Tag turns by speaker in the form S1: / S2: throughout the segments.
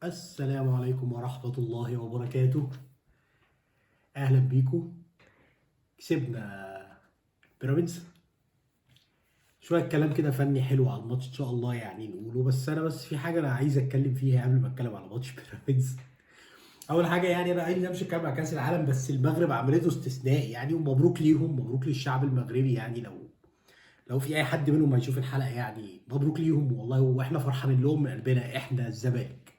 S1: السلام عليكم ورحمة الله وبركاته. أهلا بيكم. كسبنا بيراميدز. شوية كلام كده فني حلو على الماتش إن شاء الله يعني نقوله، بس أنا بس في حاجة أنا عايز أتكلم فيها قبل ما أتكلم على ماتش بيراميدز. أول حاجة يعني أنا عايز أمشي أتكلم على كأس العالم، بس المغرب عملته استثناء يعني، ومبروك ليهم، مبروك للشعب المغربي يعني. لو في أي حد منهم هيشوف الحلقة يعني مبروك ليهم والله، وإحنا فرحانين لهم من قلبنا إحنا الزمالك،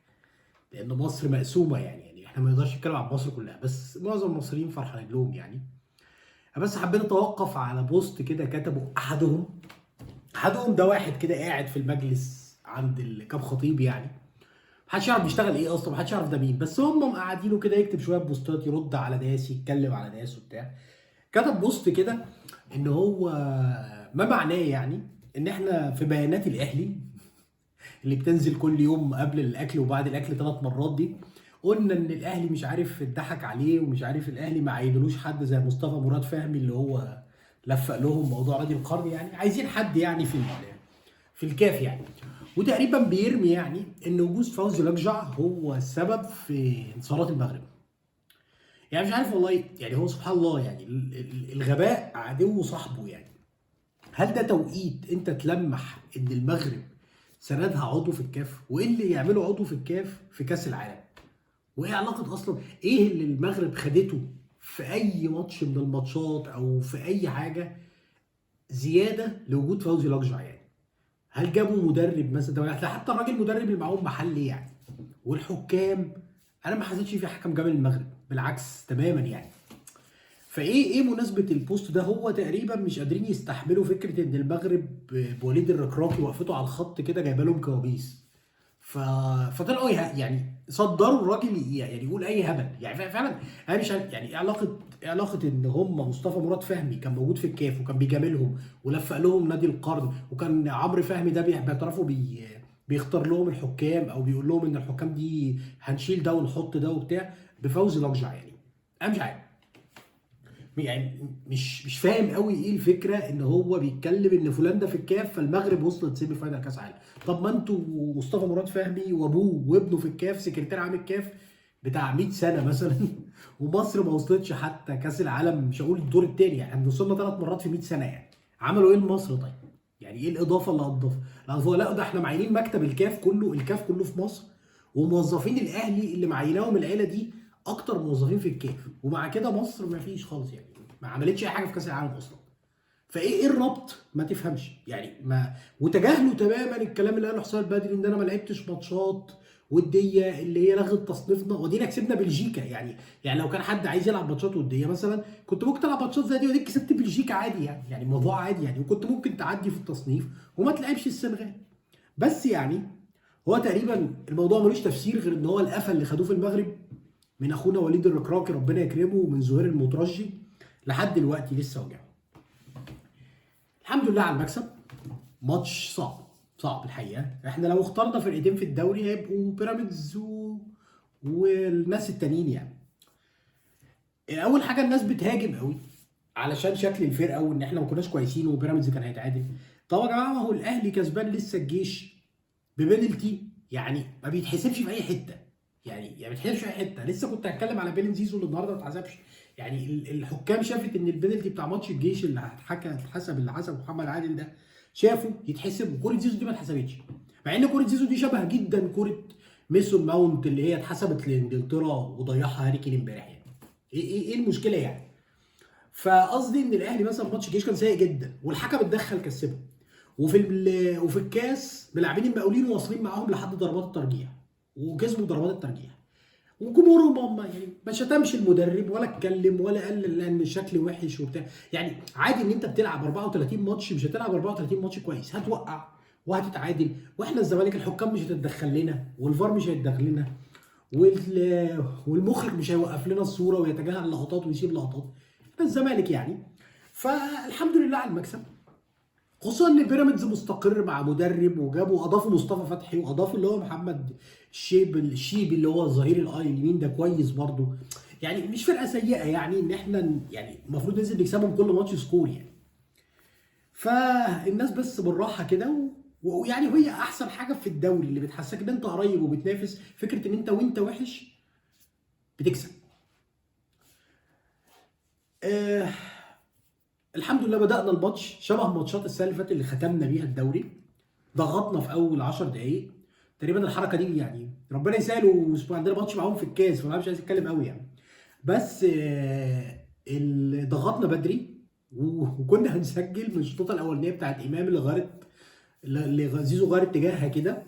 S1: لان مصر مقسومة يعني احنا ما نقدرش نتكلم عن مصر كلها، بس معظم المصريين فرحانين لهم يعني. انا بس حبيت اتوقف على بوست كده كتبه احدهم ده واحد كده قاعد في المجلس عند الكاب خطيب، يعني محدش يعرف بيشتغل ايه اصلا، محدش يعرف ده مين، بس هم مقعدينه كده يكتب شوية بوستات، يرد على ناس، يتكلم على ناس وبتاع. كتب بوست كده ان هو ما معناه يعني ان احنا في بيانات الاهلي اللي بتنزل كل يوم قبل الاكل وبعد الاكل 3 مرات دي، قلنا ان الاهلي مش عارف اتضحك عليه، ومش عارف الاهلي ما عينلوش حد زي مصطفى مراد فهمي اللي هو لفق لهم موضوع نادي القرن، يعني عايزين حد يعني في الكاف يعني. وتقريبا بيرمي يعني ان وجود فوزي لقجع هو السبب في انتصارات المغرب. يعني مش عارف والله، يعني هو سبحان الله يعني الغباء عدو صاحبه يعني. هل ده توقيت انت تلمح ان المغرب سندها عضو في الكاف؟ وايه اللي يعمله عضو في الكاف في كاس العالم؟ وايه علاقة اصلا ايه اللي المغرب خدته في اي ماتش من الماتشات او في اي حاجة زيادة لوجود فوزي لقجع يعني؟ هل جابوا مدرب مثلا؟ ده حتى الراجل المدرب اللي معاهم محلي يعني. والحكام انا ما حسيتش في حكم جاب المغرب، بالعكس تماما يعني. فايه مناسبة البوست ده؟ هو تقريبا مش قادرين يستحملوا فكرة ان المغرب بوليد الركراكي وقفته على الخط كده جايبه لهم كوابيس، فطلعوا يعني صدروا الراجل يعني يقول اي هبل يعني. فعلا انا مش عارف يعني ايه علاقة ان هم مصطفى مراد فهمي كان موجود في الكاف وكان بيجاملهم ولفق لهم نادي القرن، وكان عمرو فهمي ده بيعترفوا بيختار لهم الحكام او بيقول لهم ان الحكام دي هنشيل ده ونحط ده وبتاع، بفوزي لقجع يعني. انا مش عارف يعني، مش فاهم قوي ايه الفكرة ان هو بيتكلم ان فلان ده في الكاف فالمغرب وصلت semi final كاس عالم. طب ما انتوا مصطفى مراد فهمي وابوه وابنه في الكاف، سكرتير عام الكاف بتاع 100 سنة مثلا، ومصر ما وصلتش حتى كاس العالم، مش هقول الدور الثاني يعني، احنا وصلنا 3 مرات في 100 سنة يعني. عملوا ايه لمصر طيب؟ يعني ايه الاضافة اللي اضافها؟ لا ده احنا معينين مكتب الكاف كله، الكاف كله في مصر، وموظفين الاهلي اللي معيناهم العيلة دي اكتر موظفين في الكاف، ومع كده مصر ما فيش خالص يعني، ما عملتش اي حاجة في كاس العالم اصلا. فايه الربط؟ ما تفهمش يعني. ما وتجاهلوا تماما الكلام اللي قاله حسام البدري ان انا ما لعبتش ماتشات وديه اللي هي لغت تصنيفنا، ودينا كسبنا بلجيكا يعني. يعني لو كان حد عايز يلعب ماتشات وديه مثلا كنت ممكن تلعب ماتشات زي دي، وديك كسبت بلجيكا عادي يعني الموضوع عادي يعني، وكنت ممكن تعدي في التصنيف وما تلعبش السنغال. بس يعني هو تقريبا الموضوع ملوش تفسير غير ان هو القفل اللي خدوه في المغرب من اخونا وليد الركراكي ربنا يكرمه، ومن زهير المترجي لحد دلوقتي لسه وجعه. الحمد لله على المكسب. ماتش صعب صعب الحقيقة. احنا لو اخترنا فرقتين في الدوري هيبقوا بيراميدز والناس التانيين يعني. اول حاجة الناس بتهاجم قوي علشان شكل الفرقة وان احنا ما كناش كويسين وبيراميدز كان هيتعادل. طب يا جماعة ما هو الاهلي كسبان لسه الجيش ببنالتي يعني، ما بيتحسبش في اي حتة يعني ما بيتحسبش في اي حتة. لسه كنت هتكلم على بيلين زيزو اللي النهارده ما اتحسبش يعني. الحكام شافت ان البنالتي بتاع ماتش الجيش اللي اتحسب اللي حسب محمد عادل ده شافه يتحسب، وكوره زيزو دي ما اتحسبتش، مع ان كورة زيزو دي شبه جدا كورة ميسون ماونت اللي هي اتحسبت لانجلترا وضيعها هاري كين امبارح يعني. ايه المشكلة يعني؟ فقصدي ان الاهلي مثلا ماتش الجيش كان سيء جدا والحكم اتدخل كسبه، وفي الكاس ملاعبين المقاولين واصلين معاهم لحد ضربات الترجيح وكسبوا ضربات الترجيح، وجمهورهم يعني ما شتمش المدرب ولا اتكلم ولا قال ان الشكل وحش وبتاع. يعني عادي ان انت بتلعب 34 ماتش، مش هتلعب 34 ماتش كويس، هتوقع وهتتعادل، واحنا الزمالك الحكام مش هتتدخل لنا، والفار مش هيتدخل لنا، والمخرج مش هيوقف لنا الصورة ويتجاهل لقطات ويسيب لقطات. احنا الزمالك يعني. فالحمد لله على المكسب، خصوصا ان بيراميدز مستقر مع مدرب، وجابوا اضافوا مصطفى فتحي، واضافوا اللي هو محمد الشيب اللي هو الظهير اليمين ده كويس برضو يعني، مش فرقه سيئه يعني. ان احنا يعني المفروض ننزل نكسبهم كل ماتش score يعني. فالناس بس بالراحة كده ويعني هي احسن حاجة في الدوري اللي بتحسسك ان انت قريب وبتنافس، فكرة ان انت وانت وحش بتكسب. آه الحمد لله بدأنا الماتش شبه ماتشات السنة اللي فاتت اللي ختمنا بيها الدوري. ضغطنا في اول 10 دقائق تقريبا. الحركة دي يعني ربنا يسهل، وعندنا ماتش معاهم في الكاس فانا مش عايز اتكلم قوي يعني، بس ضغطنا بدري وكنا هنسجل من الشوطه الاولانية بتاعت امام اللي غيرت، اللي زيزو غير اتجاهها كده،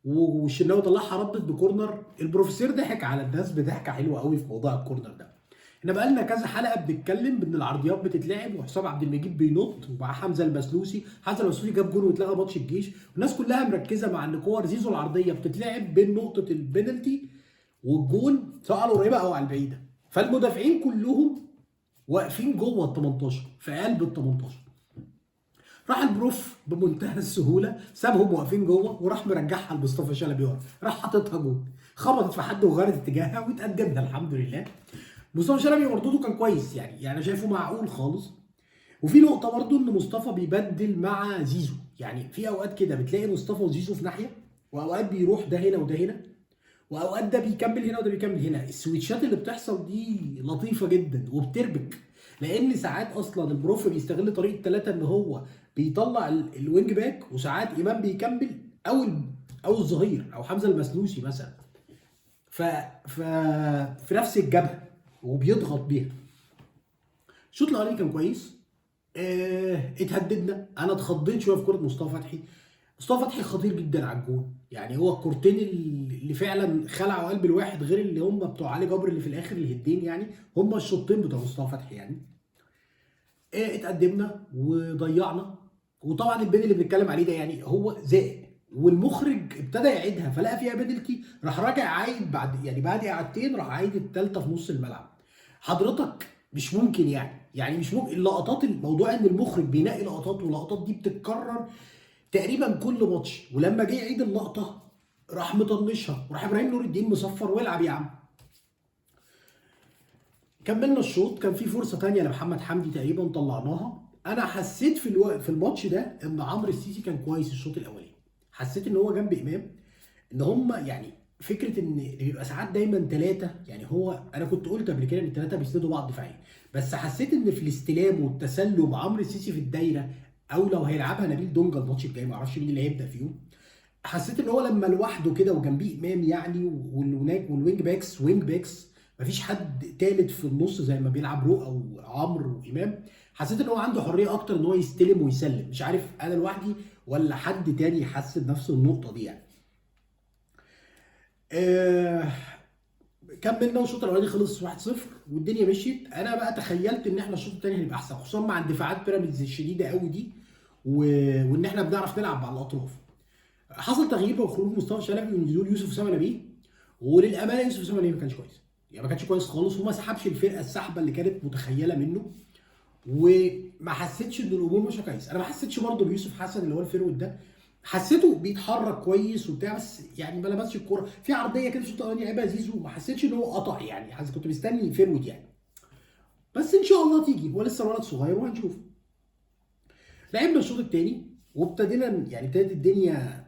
S1: والشناوي طلعها ردت ب corner. البروفيسور ضحك على الناس بضحكه حلوة قوي في موضوع ال corner ده. احنا بقالنا كذا حلقة بنتكلم ان العرضيات بتتلعب وحسام عبد المجيد بينط ومع حمزة المسلوسي، حمزة المسلوسي جاب جول واتلغى ماتش الجيش، والناس كلها مركزه مع ان كور زيزو العرضية بتتلعب بين نقطة البنالتي والجون سواء على القريبة او على البعيدة، فالمدافعين كلهم واقفين جوه ال 18 في قلب ال 18. راح البروف بمنتهى السهولة سابهم واقفين جوه وراح مرجعها لمصطفى شلبي ورا، راح حاططها جول، خبطت في حد وغيرت اتجاهها واتقدمنا الحمد لله. مصطفى شلبي مردودة كان كويس يعني شايفه معقول خالص. وفي نقطة برضو ان مصطفى بيبدل مع زيزو، يعني في اوقات كده بتلاقي مصطفى وزيزو في ناحية، واوقات بيروح ده هنا وده هنا، واوقات ده بيكمل هنا وده بيكمل هنا. السويتشات اللي بتحصل دي لطيفة جدا وبتربك، لان ساعات اصلا البروف بيستغل طريقه ثلاثة ان هو بيطلع ال wing back، وساعات امام بيكمل او الظهير او حمزة المسلوسي مثلا ف في نفس الجبهة وبيضغط بيها. الشوط الاولاني كان كويس، اتهددنا، انا اتخضيت شوية في كره مصطفى فتحي. مصطفى فتحي خطير جدا على الجون، يعني هو الكورتين اللي فعلا خلعوا قلب الواحد غير اللي هم بتوع علي جبر اللي في الاخر الهدين، يعني هم الشوطين بتوع مصطفى فتحي يعني. اتقدمنا وضيعنا، وطبعا البين اللي بنتكلم عليه ده يعني هو زائد، والمخرج ابتدى يعيدها فلقى فيها بنالتي، راح راجع عايد بعد يعني بعد اعادتين، راح عايد الثالثة في نص الملعب. حضرتك مش ممكن يعني مش ممكن اللقطات، الموضوع ان المخرج بينقي لقطات واللقطات دي بتتكرر تقريبا كل ماتش، ولما جه يعيد اللقطة راح مطنشها وراح ابراهيم نور الدين مصفر والعب يا عم. كملنا الشوط، كان في فرصة ثانية لمحمد حمدي تقريبا طلعناها. انا حسيت في الماتش ده ان عمرو السيسي كان كويس الشوط الاولاني، حسيت ان هو جنب امام، ان هم يعني فكرة ان بيبقى ساعات دايما ثلاثة، يعني هو انا كنت قلت قبل كده ان الثلاثة بيسندوا بعض دفاعيا، بس حسيت ان في الاستلام والتسلم عمرو السيسي في الدايرة، او لو هيلعبها نبيل دونجا الماتش الجاي ما اعرفش مين اللي هيبدا فيهم، حسيت ان هو لما لوحده كده وجنبيه امام يعني والهناك وال wing backs، wing backs مفيش حد ثالث في النص زي ما بيلعب رؤى وعمرو وامام، حسيت ان هو عنده حرية اكتر ان هو يستلم ويسلم. مش عارف انا لوحدي ولا حد تاني يحس بنفس النقطة دي يعني. كملنا والشوط الاولاني خلص 1-0 والدنيا مشيت. انا بقى تخيلت ان احنا الشوط الثاني هنبقى احسن، خصوصا مع اندفاعات بيراميدز الشديدة قوي دي، وان احنا بنعرف نلعب على الاطراف. حصل تغيير بخروج مصطفى شلبي ونزول يوسف اسامة نبيه، وللامانة يوسف اسامة نبيه ما كانش كويس، يعني ما كانش كويس خالص، وما سحبش الفرقة السحبه اللي كانت متخيله منه، وما حسيتش ان الامور ماشية كويس. انا ما حسيتش برضه بيوسف حسن اللي هو ال forward ده، حسيته بيتحرك كويس وبتاع، بس يعني ما لمسش الكورة في عرضية كده في الشوط الاولاني لعبها زيزو، ما حسيتش ان هو قطع يعني، حاسس كنت مستني forward يعني، بس ان شاء الله تيجي، هو لسه الولد صغير وهنشوف. لعبنا الشوط الثاني وابتدينا يعني ابتدت الدنيا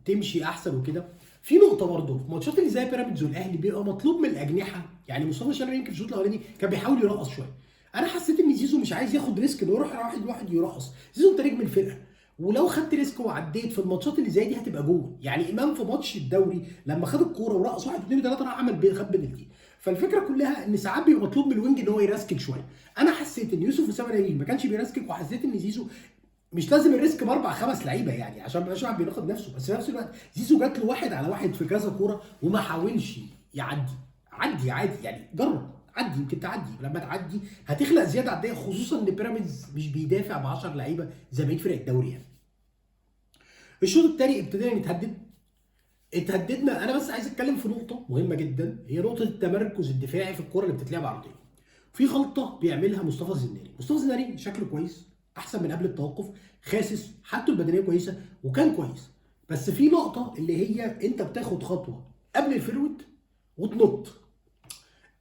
S1: تمشي احسن وكده. في نقطة برضه في ماتشات اللي زي بيراميدز والاهلي بيبقى مطلوب من الاجنحة، يعني مصطفى شلبي يمكن في الشوط الاولاني كان بيحاول يرقص شوية، انا حسيت ان زيزو مش عايز ياخد risk انه يروح واحد واحد يرقص. زيزو انت نجم الفرقة، ولو خدت risk وعديت في الماتشات اللي زي دي هتبقى جول. يعني امام في ماتش الدوري لما خد الكورة ورقص واحد اثنين ثلاثة راح عمل خد بنالتي. فالفكرة كلها ان ساعات بيبقى مطلوب من ال wing ان هو يرسكك شوية. انا حسيت ان يوسف اسامة نبيه ما كانش بيرسكك، وحسيت ان زيزو مش لازم ال risk باربع خمس لعيبة يعني عشان ما يبقاش واحد بيناقض نفسه، بس في نفس الوقت زيزو جات له واحد على واحد في كذا كورة وما حاولش يعدي. عدي عادي يعني، جرب عدي، يمكن تعدي، لما تعدي هتخلق زيادة عديه، خصوصا ان بيراميدز مش بيدافع ب 10 لعيبة زي بقية فرق الدوري يعني. الشوط الثاني ابتدينا نتهدد، اتهددنا. انا بس عايز اتكلم في نقطة مهمة جدا، هي نقطة التمركز الدفاعي في الكورة اللي بتتلعب عرضية. في غلطه بيعملها مصطفى الزناري، مصطفى الزناري شكله كويس احسن من قبل التوقف، خاسس، حالته البدنية كويسة وكان كويس، بس في لقطة اللي هي انت بتاخد خطوة قبل ال forward وتنط.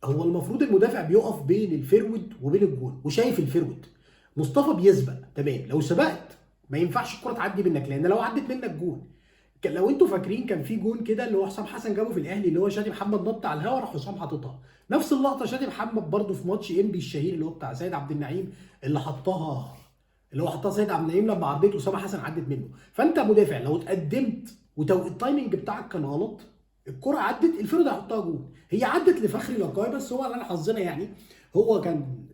S1: هو المفروض المدافع بيقف بين ال forward وبين الجول وشايف ال forward، مصطفى بيسبق تمام، لو سبقت ما ينفعش الكره تعدي منك، لان لو عدت منك جون. لو انتوا فاكرين كان في جون كده اللي هو حسام حسن جابه في الاهلي، اللي هو شادي محمد نط على الهوا راح حسام حاططها. نفس اللقطة شادي محمد برده في ماتش انبي الشهير اللي هو بتاع سيد عبد النعيم، اللي حطها اللي هو حطها سيد عبد النعيم لما عرضية اسامة حسن عدت منه. فانت مدافع لو اتقدمت وال timing بتاعك كان غلط، الكره عدت، ال forward هيحطها جون. هي عدت لفخري لاكاي، بس هو على حظنا يعني، هو كان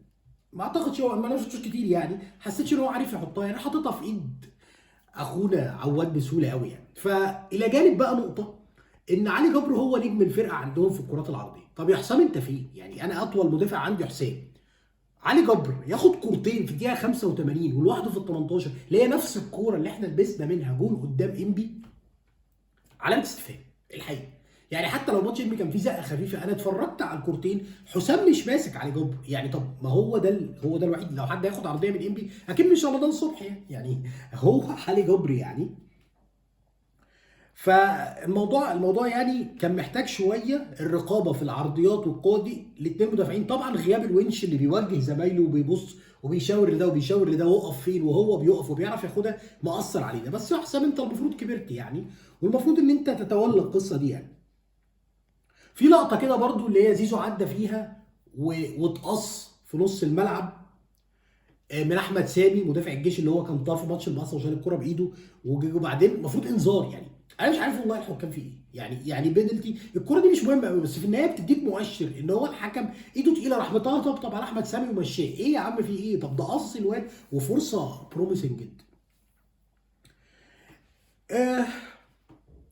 S1: ما اعتقدش، هو ما انا شفتوش كتير يعني، حسيتش ان هو عارف يحطها يعني، حاططها في ايد اخونا عواد بسهولة قوي يعني. فالى جانب بقى نقطة ان علي جبر هو نجم الفرقة عندهم في الكرات العرضية. طب يا حسام انت فين؟ يعني انا اطول مدافع عندي حسام، علي جبر ياخد كورتين في الدقيقة 85 ولوحده في ال 18، اللي هي نفس الكورة اللي احنا لبسنا منها جون قدام انبي. علامة استفهام الحقيقة يعني. حتى لو ماتش انبي كان فيه زقه خفيفة، انا اتفرجت على الكورتين، حسام مش ماسك علي جبر يعني. طب ما هو ده هو ده الوحيد، لو حد هياخد عرضية من انبي اكيد مش رمضان صبحي يعني، هو علي جبر يعني. فالموضوع يعني كان محتاج شوية الرقابة في العرضيات والقوه دي الاثنين مدافعين. طبعا غياب الونش اللي بيوجه زمايله وبيبص وبيشاور لده وبيشاور لده وقف فين وهو بيقف وبيعرف ياخدها، مأثر علينا. بس يا حسام انت المفروض كبرت يعني، والمفروض ان انت تتولى القصة دي يعني. في لقطة كده برضو اللي هي زيزو عدى فيها واتقص في نص الملعب من احمد سامي مدافع الجيش اللي هو كان طار في ماتش المقصه وشال الكره بايده، وبعدين المفروض انذار يعني. انا مش عارف والله الحكام في ايه يعني بينالتي الكره دي مش مهمة قوي، بس في النهاية بتديك مؤشر ان هو الحكم ايده تقيلة، راح مطبطب على احمد سامي ومشاه. ايه يا عم في ايه؟ طب ده قص الواد وفرصه promising جدا.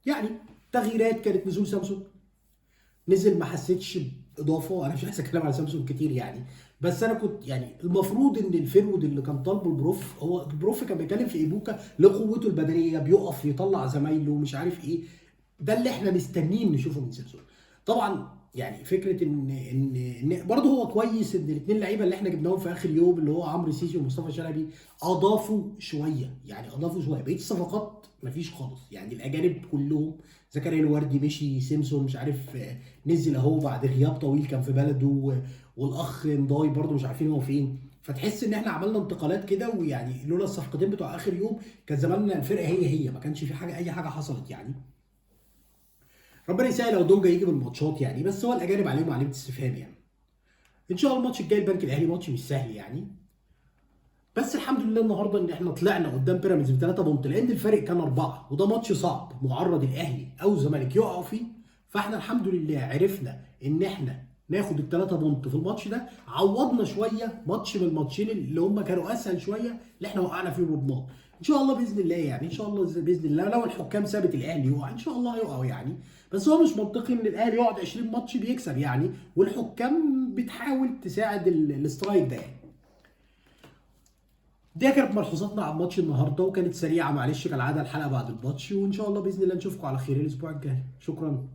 S1: يعني تغييرات كانت نزول سامسون، نزل ما حسيتش باضافة. انا مش عايز اتكلم على سامسون كتير يعني، بس انا كنت يعني المفروض ان ال forward اللي كان طالبه ال prof، هو ال prof كان بيتكلم في ايبوكا لقوته البدنية، بيقف يطلع زمايله مش عارف ايه، ده اللي احنا مستنيين نشوفه من سامسون. طبعا يعني فكرة ان ان, إن برضه هو كويس ان الاثنين لعيبة اللي احنا جبناهم في اخر يوم اللي هو عمرو سيسي ومصطفى شلبي اضافوا شوية يعني، اضافوا شوية. بقية الصفقات مفيش خالص يعني، الاجانب كلهم زكريا الوردي مشي، سيمسون مش عارف نزل اهو بعد غياب طويل كان في بلده، والاخ نداي برضه مش عارفين هو فين. فتحس ان احنا عملنا انتقالات كده، ويعني لولا الصفقتين بتوع اخر يوم كان زماننا الفرقة هي ما كانش في حاجة، اي حاجة حصلت يعني. ربنا يسهل لو دونجا يجي بالماتشات يعني، بس هو الاجانب عليهم علامة استفهام يعني. ان شاء الله الماتش الجاي البنك الاهلي ماتش مش سهل يعني، بس الحمد لله النهارده ان احنا طلعنا قدام بيراميدز ب3 point، لان الفرق كان 4، وده ماتش صعب معرض الاهلي او الزمالك يقعوا فيه. فاحنا الحمد لله عرفنا ان احنا ناخد ال3 point في الماتش ده، عوضنا شوية ماتش من الماتشين اللي هم كانوا اسهل شوية اللي احنا وقعنا فيهم بنقط. ان شاء الله باذن الله يعني، ان شاء الله باذن الله لو الحكام سابت الاهلي يقع ان شاء الله هيقعوا يعني، بس هو مش منطقي ان الاهلي يقعد 20 ماتش بيكسب يعني، والحكام بتحاول تساعد ال strike ده يعني. دي كانت ملحوظاتنا عن ماتش النهارده، وكانت سريعة معلش كالعادة الحلقة بعد الماتش، وان شاء الله باذن الله نشوفكم على خير الاسبوع الجاي. شكرا.